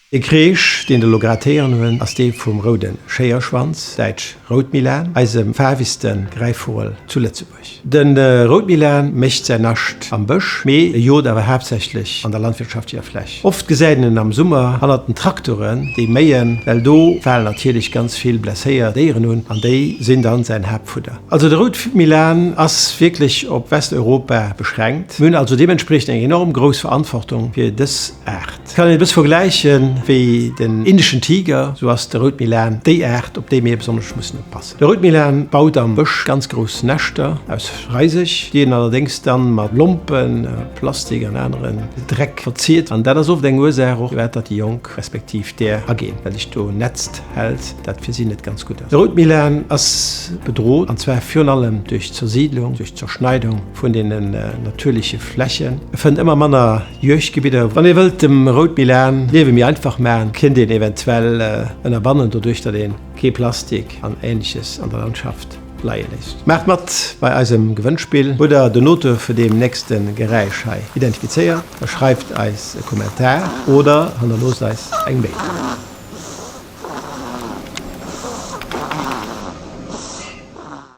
Dee Kreesch, deen der elo grad héieren hunn, ass dee vum roude Schéierschwanz, däitsch Routmilan, eisem faarwegste Gräifvogel zu Lëtzebuerg. De Routmilan mécht säin Nascht am Bësch, mee e jot awer haaptsächlech an der landwirtschaftlecher Fläch. Oft gesäit een en am Summer hannert den Traktoren, déi méien, well do falen natierlech ganz vill blesséiert Déieren un an déi sinn dann säin Haaptfudder. Also de Routmilan ass wierklech op Westeuropa beschränkt. Mir hunn also deementspriechend eng enorm grouss Verantwortung fir dës Aart. Et kann een e bësse vergläichen wéi den indeschen Tiger, sou ass de Routmilan déi Aart, op déi mir besonnesch mussen oppassen. De Routmilan baut am Bësch ganz grouss Näschter aus Reiseg, déi en allerdéngs dann mat Lompen, Plastik an aneren Dreck verziert. An dat ass oft eng Ursaach och firwat datt déi Jonk respektiv där aginn, well sech do Nätzt hält, dat fir si net ganz gutt ass. De Routmilan ass bedrot, an zwar virun allem duerch d'Zersiidlung, duerch d'Zerschneidung vun deenen natierleche Flächen. E fënnt ëmmer manner Juegdgebidder. Wann ee wëllt dem Routmilan d'Liewe méi einfach maachen, kéint een eventuell ënnerbannen, doduerch datt ee kee Plastik an Ähnleches an der Landschaft leie léisst. Maacht mat bei eisem Gewënnspill! Hutt der den Auteur vu deem nächste Geräisch hei identifizéiert? Da schreift eis e Kommentar oder hannerloosst eis eng Mail.